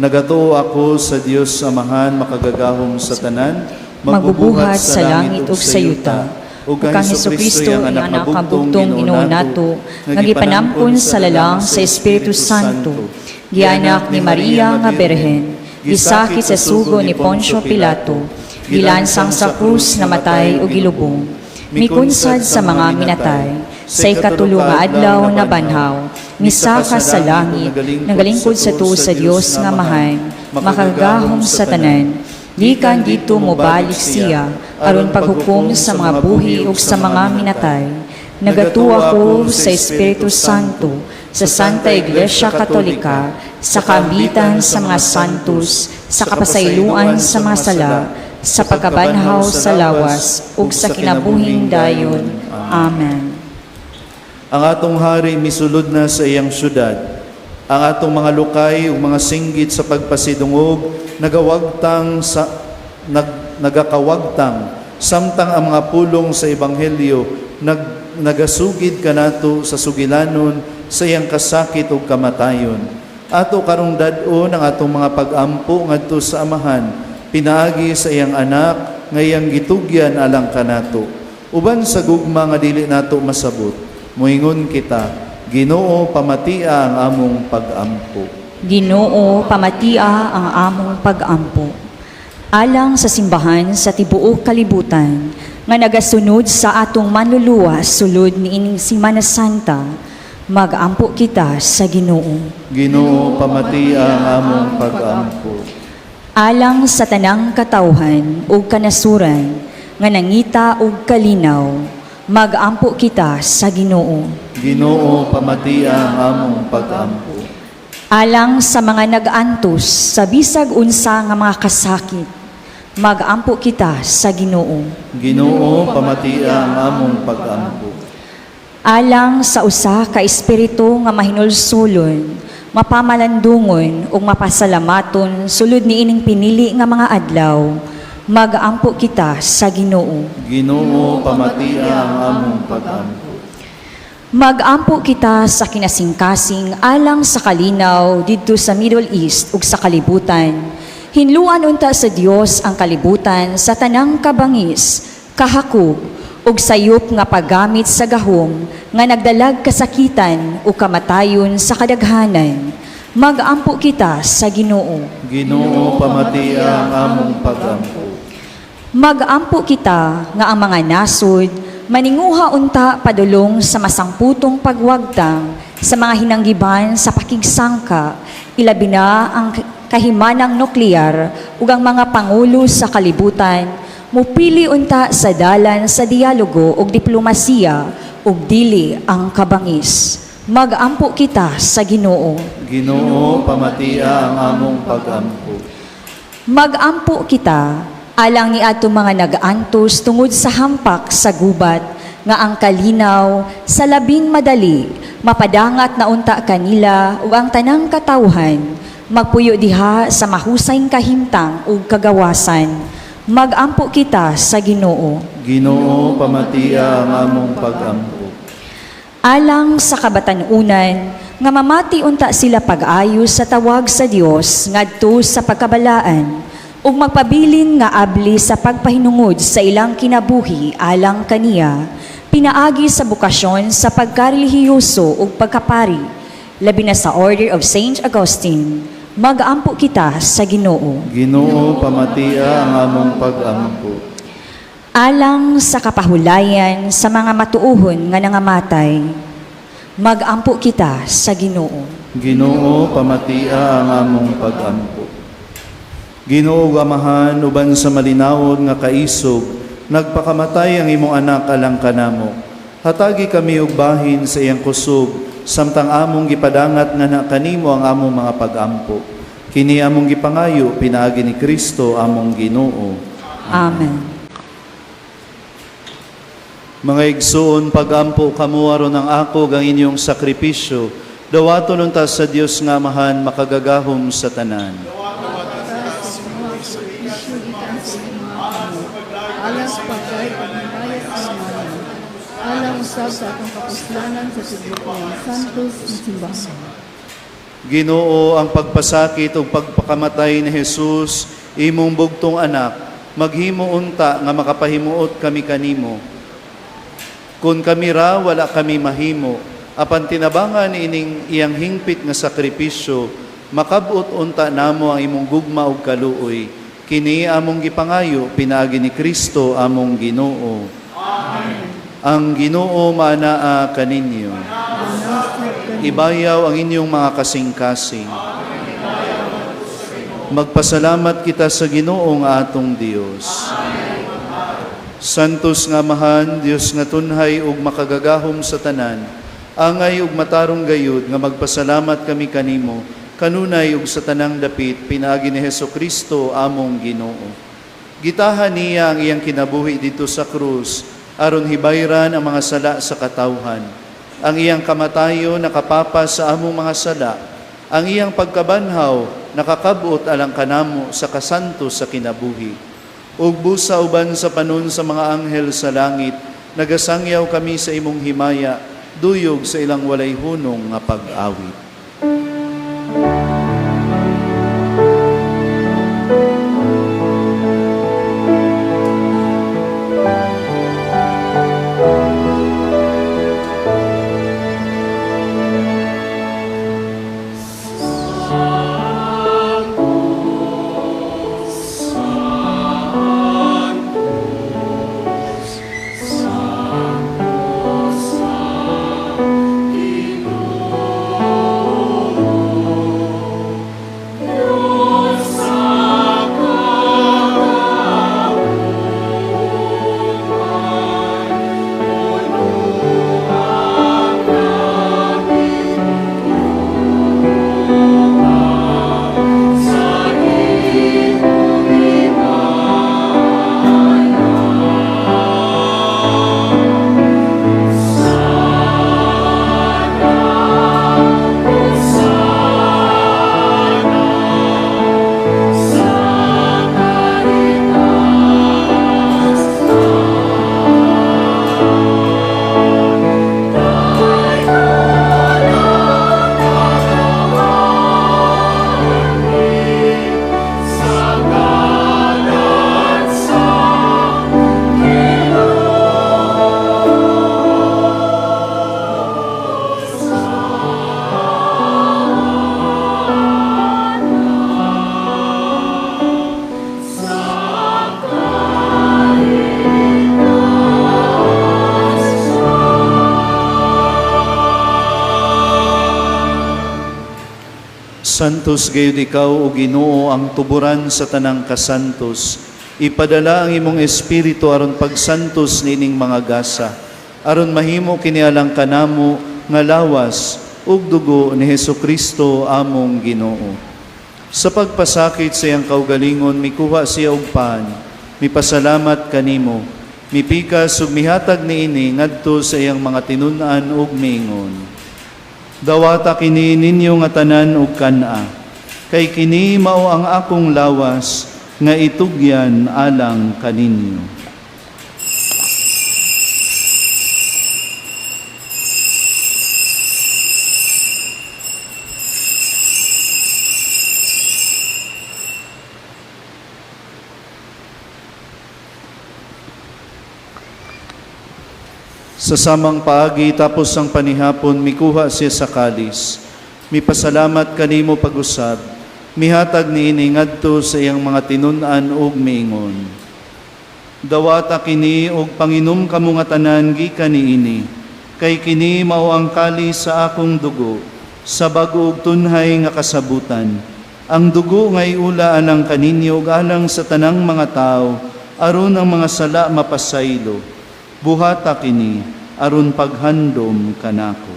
Speaker 1: Nagatuo ako sa Dios Amahan, makagagahom sa tanan,
Speaker 5: magbubuhat sa langit ug sa yuta, ug kang Hesukristo, iyang anak nga bugtong Ginoo nato, nga gipanampon sa lalang sa Espiritu Santo, gianak ni Maria nga Birhen, gisakit sa sugo ni Poncio Pilato, gilansang sa krus, namatay ug gilubong, mikunsad sa mga minatay, sa ikatulo nga adlaw nabanhaw, misaka sa langit, nagalingkod sa tuo sa Dios nga Amahan, makagagahom sa tanan, gikan didto mobalik siya aron paghukom sa mga buhi ug sa mga minatay. Nagatuo ako sa Espiritu Santo, sa Santa Iglesia Katolika, sa kaambitan sa mga santos, sa kapasayloan sa mga sala, sa pagkabanhaw sa lawas, ug sa kinabuhing dayon. Amen.
Speaker 1: Ang atong hari misulod na sa iyang syudad. Ang atong mga lukay ug mga singgit sa pagpasidungog nagakawagtang samtang ang mga pulong sa ebanghelyo nagasugid kanato sa sugilanon sa iyang kasakit ug kamatayon. Ato karong dad-on ang atong mga pag-ampo ngadto sa Amahan pinaagi sa iyang anak nga iyang gitugyan alang kanato. Uban sa gugma nga dili nato masabot, moingon kita, Ginoo, pamatia ang among pag-ampo.
Speaker 5: Ginoo, pamatia ang among pag-ampo. Alang sa simbahan sa tibuok kalibutan nga nagasunod sa atong manluluwas sulod niining Simana Santa, magampo kita sa Ginoo.
Speaker 1: Ginoo, pamatia ang among pag-ampo.
Speaker 5: Alang sa tanang katawhan ug kanasuran nga nangita og kalinaw, magampo kita sa Ginoo.
Speaker 1: Ginoo, pamatia ang among pag-ampo.
Speaker 5: Alang sa mga nag-antos sa bisag unsa nga mga kasakit, magampo kita sa Ginoo.
Speaker 1: Ginoo, pamatia ang among pag-ampo.
Speaker 5: Alang sa usa ka espiritu nga mahinulsulon, mapamalandungon ug mapasalamaton sulod niining pinili nga mga adlaw, magampo kita sa Ginoo.
Speaker 1: Ginoo, pamatia ang among pag-ampo.
Speaker 5: Magampo kita sa kinasingkasing alang sa kalinaw didto sa Middle East ug sa kalibutan. Hinluan unta sa Dios ang kalibutan sa tanang kabangis, kahakog ug sayop nga paggamit sa gahom nga nagdalag kasakitan ug kamatayon sa kadaghanan. Magampo kita sa Ginoo.
Speaker 1: Ginoo, pamatia ang among pag-ampo.
Speaker 5: Magampo kita nga ang mga nasod Maninguha unta padulong sa masangputong pagwagtang sa mga hinanggiban sa pakigsangka, ilabi na ang kahimanang nuklear ug ang mga pangulo sa kalibutan, mupili unta sa dalan sa dialogo ug diplomasiya ug dili ang kabangis. Magampo kita sa Ginoo.
Speaker 1: Ginoo, pamatia ang among pagampo.
Speaker 5: Magampo kita alang ni ato mga nag-antos tungod sa hampak sa gubat nga ang kalinaw sa labing madali mapadangat na unta kanila ug ang tanang katawhan magpuyo diha sa mahusay kahimtang ug kagawasan. Magampo kita sa Ginoo.
Speaker 1: Ginoo, pamatia ang among pagampo.
Speaker 5: Alang sa kabatan-unan nga mamati unta sila pag-ayo sa tawag sa Dios ngadto sa pagkabalaan ug magpabilin nga abli sa pagpahinungod sa ilang kinabuhi alang kaniya, pinaagi sa bokasyon sa pagkarelihiyoso ug pagkapari, labi na sa Order of Saint Augustine. Magampo kita sa Ginoo.
Speaker 1: Ginoo, pamatia ang among pagampo.
Speaker 5: Alang sa kapahulayan sa mga matuohon nga nangamatay, magampo kita sa Ginoo.
Speaker 1: Ginoo, pamatia ang among pagampo. Ginoo, Amahan, uban sa malinawon nga kaisog, nagpakamatay ang imong anak alang kanamo. Hatagi kami og bahin sa iyang kusog, samtang among gipadangat nga na kanimo ang among mga pagampo. Kini among gipangayo pinaagi ni Kristo among Ginoo.
Speaker 5: Amen.
Speaker 1: Mga igsoon, pagampo kamo aron ang ako ang inyong sakripisyo, dawaton unta sa Dios nga Amahan makagagahom sa tanan.
Speaker 6: Alang sa pagkay paghimayat sa mga, alang usab sa atong kapuslanan sa tibuok santos nga simbahan.
Speaker 1: Ginoo, ang pagpasakit ug pagpakamatay ni Jesus, imong bugtong anak, maghimo unta nga makapahimuot kami kanimo. Kun kami ra, wala kami mahimo, apan tinabangan ining iyang hingpit nga sakripisyo, makabot unta namo ang imong gugma ug kaluoy. Kini among gipangayo pinaagi ni Kristo among Ginoo. Amen. Ang Ginoo maanaa kaninyo. Ibayaw ang inyong mga kasing-kasing. Magpasalamat kita sa Ginoo nga atong Dios. Santos nga Amahan, Dios nga tunhay ug makagagahom sa tanan, angay ug matarong gayud nga magpasalamat kami kanimo, kanunay ug sa tanang dapit pinaagi ni Hesukristo among Ginoo. Gitahan niya ang iyang kinabuhi didto sa krus aron hibayran ang mga sala sa katawhan. Ang iyang kamatayon nakapapas sa among mga sala. Ang iyang pagkabanhaw nakakabot alang kanamo sa kasanto sa kinabuhi. Ug busa uban sa panon sa mga anghel sa langit, nagasangyaw kami sa imong himaya, duyog sa ilang walay hunong nga pag-awit. Santos gayud ikaw, o Ginoo, ang tuburan sa tanang kasantos. Ipadala ang imong espiritu aron pagsantos niining mga gasa, aron mahimo kini alang kanamo nga lawas ug dugo ni Hesukristo among Ginoo. Sa pagpasakit sa iyang kaugalingon, mikuha siya og pan, mipasalamat kanimo, mipikas ug mihatag niini ngadto sa iyang mga tinun-an ug miingon: "Dawata kini ninyo nga tanan ug kan-a, kay kini mao ang akong lawas nga itugyan alang kaninyo." Sa samang paagi, tapos ang panihapon, mikuha siya sa kalis. Mipasalamat kanimo pag-usab, mihatag niini ngadto sa iyang mga tinun-an ug miingon: "Dawata kini ug panginom kamo nga tanan gikan niini, kay kini mao ang kalis sa akong dugo, sa bag-o ug tunhay nga kasabutan. Ang dugo nga iula alang kaninyo ug alang sa tanang mga tawo, aron ang mga sala mapasaylo. Buhata kini aron paghandom kanako."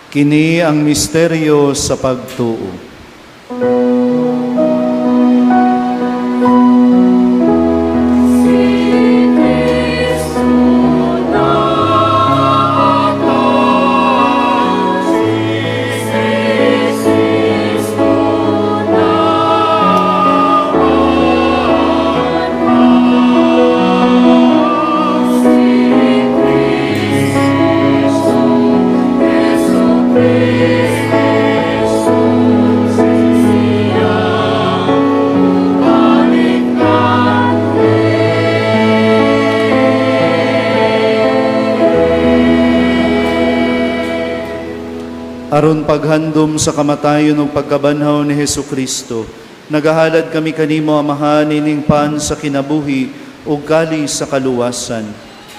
Speaker 1: Kini ang misteryo sa pagtuo. Aron paghandom sa kamatayon ug pagkabanhaw ni Hesukristo, nagahalad kami kanimo, Amahan, ining pan sa kinabuhi ug kalis sa kaluwasan.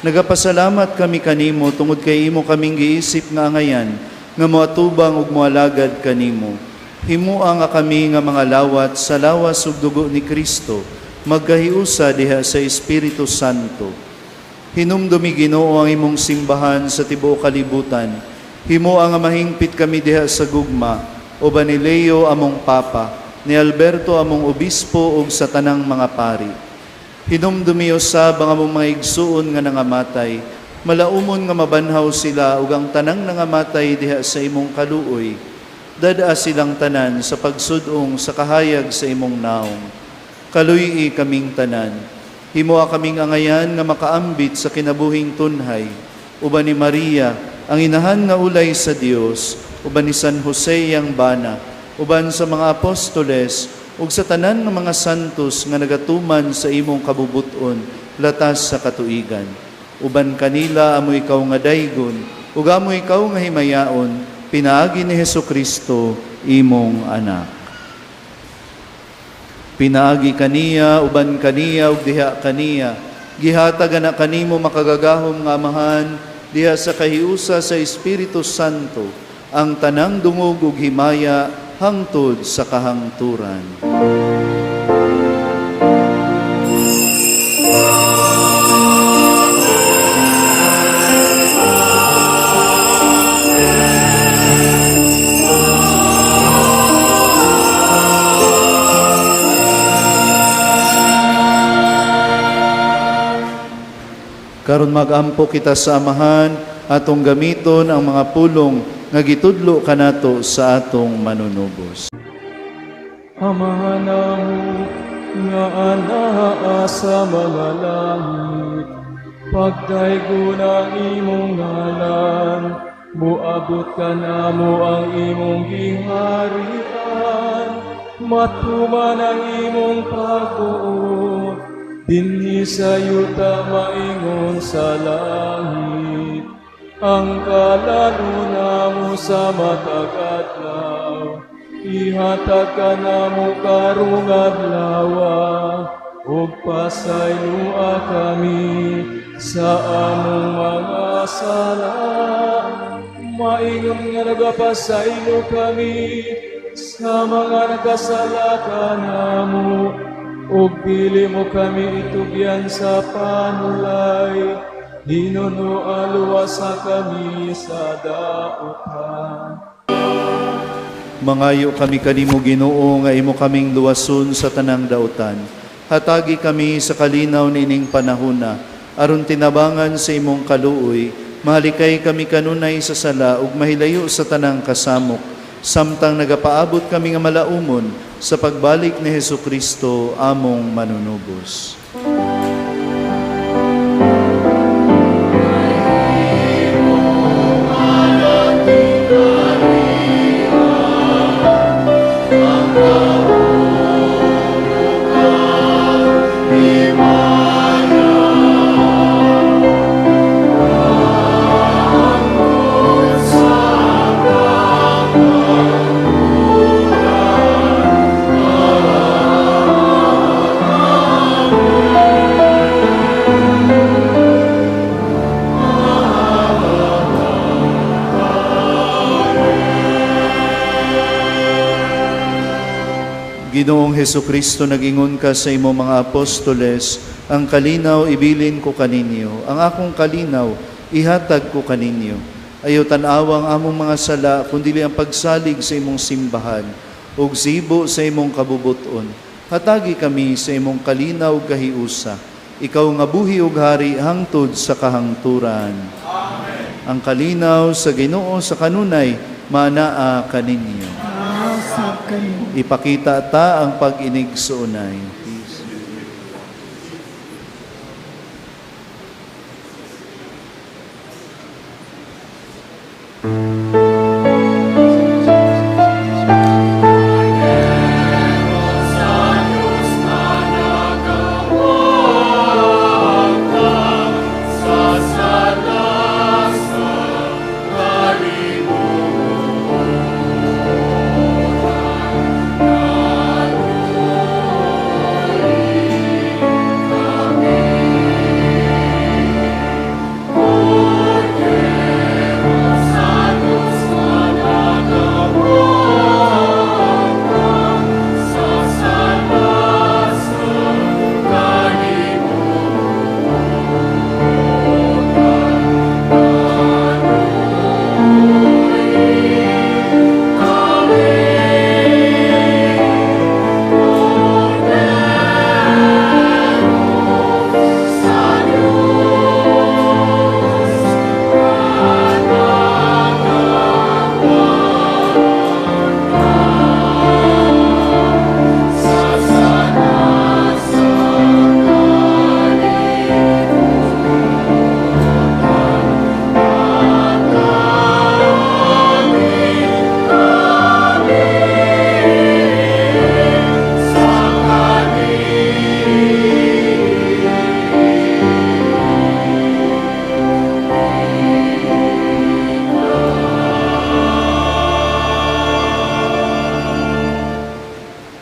Speaker 1: Nagapasalamat kami kanimo tungod kay imo kaming giisip nga angayan nga moatubang ug moalagad kanimo. Himua nga kami nga mga lawat sa lawas ug dugo ni Kristo magkahiusa diha sa Espiritu Santo. Hinumdumi, Ginoo, ang imong simbahan sa tibuok kalibutan. Himoa nga mahingpit kami diha sa gugma, uban ni Leo among Papa, ni Alberto among Obispo ug sa tanang mga pari. Hinumdumi usab ang among mga igsuon nga nangamatay, malaumon nga mabanhaw sila ug ang tanang nangamatay diha sa imong kaluoy. Dad-a silang tanan sa pagsud-ong sa kahayag sa imong naong. Kaluy-i kaming tanan. Himoa kaming angayan nga makaambit sa kinabuhing tunhay, uban ni Maria, ang inahan nga ulay sa Dios, uban ni San Jose iyang bana, uban sa mga apostoles, ug sa tanan nga mga santos nga nagatuman sa imong kabubuton latas sa katuigan. Uban kanila amo ikaw nga daygon, ug amo ikaw nga himayaon, pinaagi ni Hesukristo, imong anak. Pinaagi kaniya, uban kaniya, ug diha kaniya, gihatag ana kanimo, makagagahom nga Amahan, diha sa kahiusa sa Espiritu Santo, ang tanang dungog ug himaya hangtod sa kahangturan. Karon magampo kita sa Amahan, atong gamiton ang mga pulong nga gitudlo kanato sa atong Manunubos.
Speaker 7: Amahan namo nga anaa sa mga langit, pagdaygon ang imong ngalan, muabot kanamo ang imong giharian, matuman ang imong pagbuot, dinhi sa yuta maingon sa langit. Ang kalalo namo sa matag adlaw, ihatag kanamo karong adlawa, ug pasayloa kami sa among mga sala, maingon nga nagapasaylo kami sa mga nagkasala kanamo, ug dili mo kami itugyan sa panulay, hinunoa luwasa kami sa dautan.
Speaker 1: Mangayo kami kanimo, Ginoo, nga imo kaming luwason sa tanang dautan. Hatagi kami sa kalinaw niining panahona aron tinabangan sa imong kaluoy, mahalikay kami kanunay sa sala ug mahilayo sa tanang kasamok, samtang nagapaabot kami nga malaumon sa pagbalik ni Hesukristo among manunubos. Ginoong Hesukristo, nagingon ka sa imong mga apostoles, "Ang kalinaw ibilin ko kaninyo, ang akong kalinaw ihatag ko kaninyo." Ayaw tan-awa ang among mga sala, kundili ang pagsalig sa imong simbahan, ug sibo sa imong kabubuton. Hatagi kami sa imong kalinaw ug kahiusa. Ikaw nga buhi ug hari hangtod sa kahangturan. Amen. Ang kalinaw sa Ginoo sa kanunay manaa kaninyo.
Speaker 6: Usab kanimo.
Speaker 1: Ipakita ta ang pag-inigsuonay. Peace.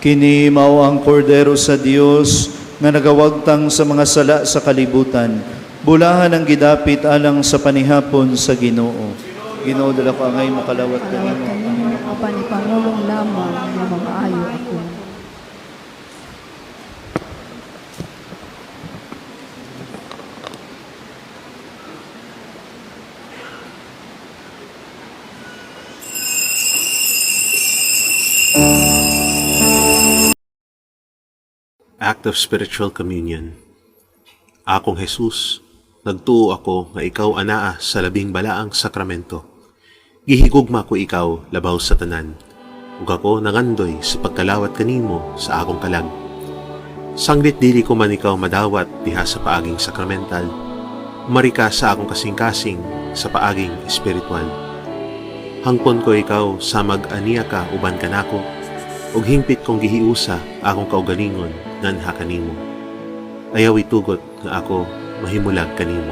Speaker 1: Kini mao ang kordero sa Dios nga nagawagtang sa mga sala sa kalibutan. Bulahan ang gidapit alang sa panihapon sa Ginoo. Ginoo, dili ko angay makalawat
Speaker 6: Kalawat
Speaker 1: kanimo.
Speaker 6: Kanimo, apan ipangulong lamang nga mamaayo ako.
Speaker 8: Act of Spiritual Communion. Akong Jesus, nagtuo ako nga ikaw anaa sa labing balaang sakramento. Gihigugma ko ikaw labaw sa tanan, ug ako nangandoy sa pagkalawat kanimo sa akong kalag. Sanglit dili ko man ikaw madawat diha sa paaging sakramental, mari ka sa akong kasing-kasing sa paaging espiritual. Hangpon ko ikaw sa mag-aniya ka uban kanako, ug hingpit kong gihiusa akong kaugalingon nganha kanimo. Ayaw itugot nga ako mahimulag kanimo.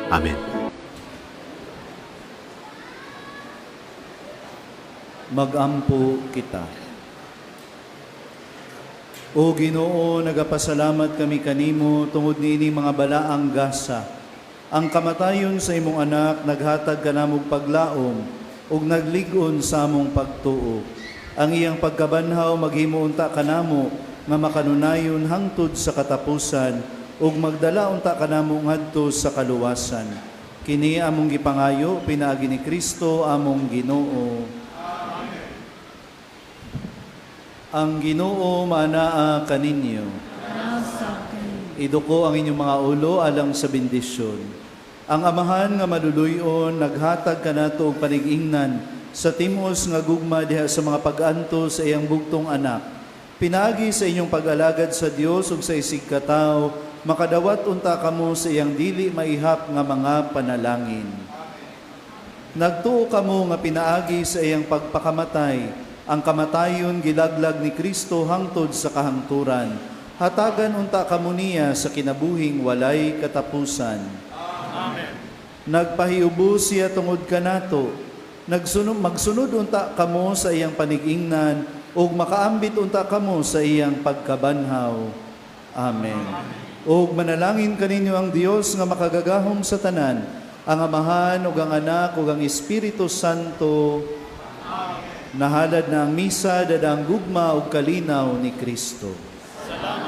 Speaker 8: Amen.
Speaker 1: Magampo kita. O Ginoo, nagapasalamat kami kanimo tungod niini mga balaang gasa. Ang kamatayon sa imong anak naghatag kanamog paglaom ug naglig-on sa among pagtuo. Ang iyang pagkabanhaw maghimo unta kanamo nga makanunayon hangtod sa katapusan ug magdala unta kanamo ngadto sa kaluwasan. Kini among gipangayo pinaagi ni Kristo among Ginoo. Ang Ginoo maanaa kaninyo. Iduko ang inyong mga ulo alang sa bendisyon. Ang Amahan nga maluluyon naghatag kanato og panig-ingnan sa timos nga gugma diha sa mga pag-antos sa iyang bugtong anak. Pinaagi sa inyong pag-alagad sa Dios ug sa isigkatawo, makadawat unta kamo sa iyang dili maihap nga mga panalangin. Nagtuo kamo nga pinaagi sa iyang pagpakamatay, ang kamatayon gilaglag ni Kristo hangtod sa kahangturan. Hatagan unta kamo niya sa kinabuhing walay katapusan. Amen. Nagpahiubos siya tungod kanato. Nagsunod, magsunod unta kamo sa iyang panigingnan ug makaambit unta kamo sa iyang pagkabanhaw. Amen. Ug manalangin kaninyo ang Dios nga makagagahom sa tanan, ang Amahan ug ang Anak ug ang Espiritu Santo. Amen. Nahalad na ang misa, dada ang gugma ug kalinaw ni Kristo. Salamat.